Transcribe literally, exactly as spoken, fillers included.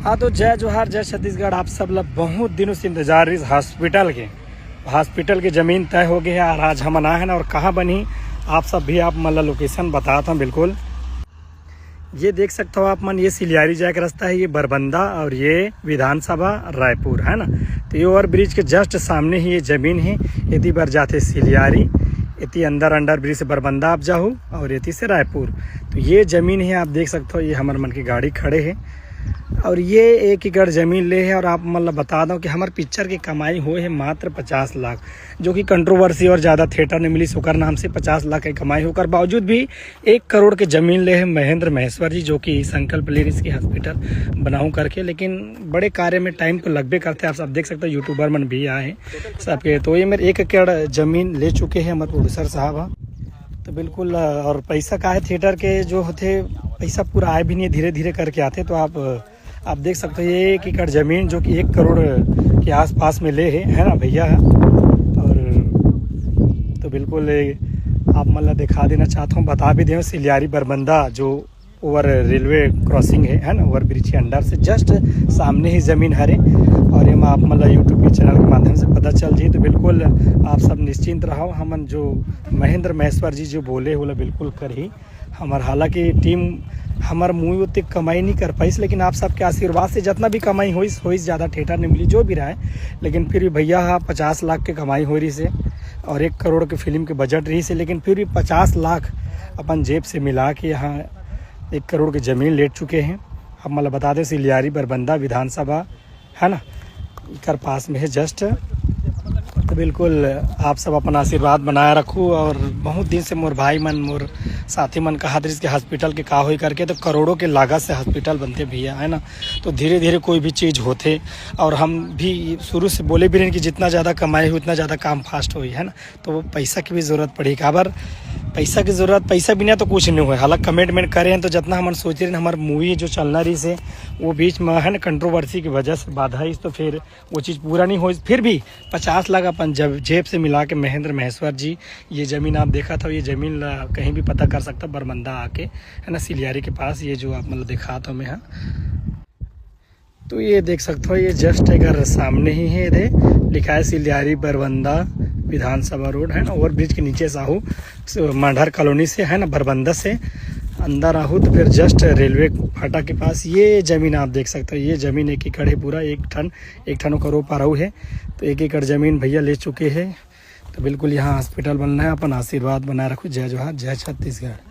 हाँ, तो जय जोहार, जय छत्तीसगढ़। आप सब ला बहुत दिनों से इंतजार रहिस हॉस्पिटल के। हॉस्पिटल के जमीन तय हो गए हे और आज हमन आए हन ना, और कहाँ बनही, आप सब भी, आप मन ला लोकेशन बतात हन बिल्कुल। ये देख सकत हो आप मन, ये सिलियारी जाए के रास्ता है, ये बरबंदा और ये विधानसभा रायपुर है ना। तो ये ओवर ब्रिज के जस्ट सामने ही ये जमीन है। एती बर जाथे सिलियारी, एती अंदर अंडर ब्रिज से बरबंदा आप जाहू और एती से रायपुर। तो ये जमीन है, आप देख सकत हो, ये हमर मन के गाड़ी खड़े है और ये एक एकड़ जमीन ले है। और आप मन ला बता दो कि हमर पिक्चर के कमाई होए है मात्र पचास लाख, जो कि कंट्रोवर्सी और ज़्यादा थिएटर ने मिली ओकर नाम से पचास लाख के कमाई होकर बावजूद भी एक करोड़ के जमीन ले है महेंद्र महेश्वर जी, जो कि संकल्प ले रहिस के हॉस्पिटल बनाऊं करके। लेकिन बड़े कार्य में टाइम तो लगबे करथे। आप सब देख सकते हो, यूट्यूबर मन भी आए हैं सबके। तो ये मेरे एक एकड़ जमीन ले चुके हैं हमारे प्रोड्यूसर साहब ह। तो बिल्कुल, अ, और पैसा का है, थिएटर के जो होथे, पैसा पूरा आए भी नहीं, धीरे धीरे करके आथे। तो आप, अ, आप देख सकते हो, ये एक एकड़ जमीन जो कि एक करोड़ के आसपास में ले है, है ना भैया? और तो बिल्कुल, ए, आप मन ला दिखा देना चाहता हूँ, बता भी दें, सिलियारी बरबंदा जो ओवर रेलवे क्रॉसिंग है, है ना, ओवर ब्रिज के अंडर से जस्ट सामने ही जमीन हरे। और एमा आप मन ला यूट्यूब के चैनल के माध्यम से पता चल जाई। तो बिल्कुल आप सब निश्चिंत रहो, हमन जो महेंद्र महेश्वर जी जो बोले, ओला बिल्कुल करही। हमर, हालांकि टीम हमर मूवी उतनी कमाई नहीं कर पाइस, लेकिन आप सबके आशीर्वाद से जितना भी कमाई होइस, होइस, ज़्यादा थिएटर नहीं मिली, जो भी रहा है, लेकिन फिर भी भैया हा पचास लाख के कमाई हो रहिस हे और एक करोड़ के फिल्म के बजट रहिस हे, लेकिन फिर भी पचास लाख अपन जेब से मिला के यहाँ एक करोड़ के जमीन लेट चुके हैं। अब मतलब बता दें, सिलियारी बरबंदा विधानसभा है ना, एकर पास में है जस्ट। तो बिल्कुल आप सब अपन आशीर्वाद बनाए रखू। और बहुत दिन से मोर भाई मन, मोर साथी मन कहत रहिस कि हॉस्पिटल के का होई करके, तो करोड़ों के लागत से हॉस्पिटल बनथे भैया, है ना। तो धीरे धीरे कोई भी चीज़ होथे, और हम भी शुरू से बोले भी रहेन कि जितना ज़्यादा कमाई हो, उतना ज़्यादा काम फास्ट होई, है ना। तो वो पैसा की भी ज़रूरत पड़ी, काबर पैसा की ज़रूरत, पैसा बिना तो कुछ नहीं होय। हालांकि कमिटमेंट करे हैं, तो जितना हमन सोचे रहेन, हमार मूवी जो चलना रहिस हे, वो बीच में है ना, कंट्रोवर्सी की वजह से बाधा आइस, तो फिर वो चीज़ पूरा नहीं होइस। फिर भी पचास लाख अपन जब जेब से मिला के महेंद्र महेश्वर जी, ये जमीन आप देखत हो, ये जमीन ला कहीं भी पता कर सकता, बरबंदा आके, है ना, सिलियारी के पास, ये जो आप मतलब दिखात हो मैं, हाँ। तो ये देख सकते हो, ये जस्ट अगर सामने ही है, इधर लिखा है सिलियारी बरबंदा विधानसभा रोड, है ना, ओवर ब्रिज के नीचे से आहू, स-, मांढर कॉलोनी से, है ना, बरबंदा से अंदर आहू तो फिर जस्ट रेलवे फाटा के पास ये जमीन आप देख सकते हो। ये जमीन एक एकड़ है पूरा, एक ठन, एक ठन ओकर ओ पार अउ है। तो एक एकड़ जमीन भैया ले चुके हैं। तो बिल्कुल यहाँ हॉस्पिटल बनना है, अपन आशीर्वाद बनाए रखो। जय जोहार, जय छत्तीसगढ़।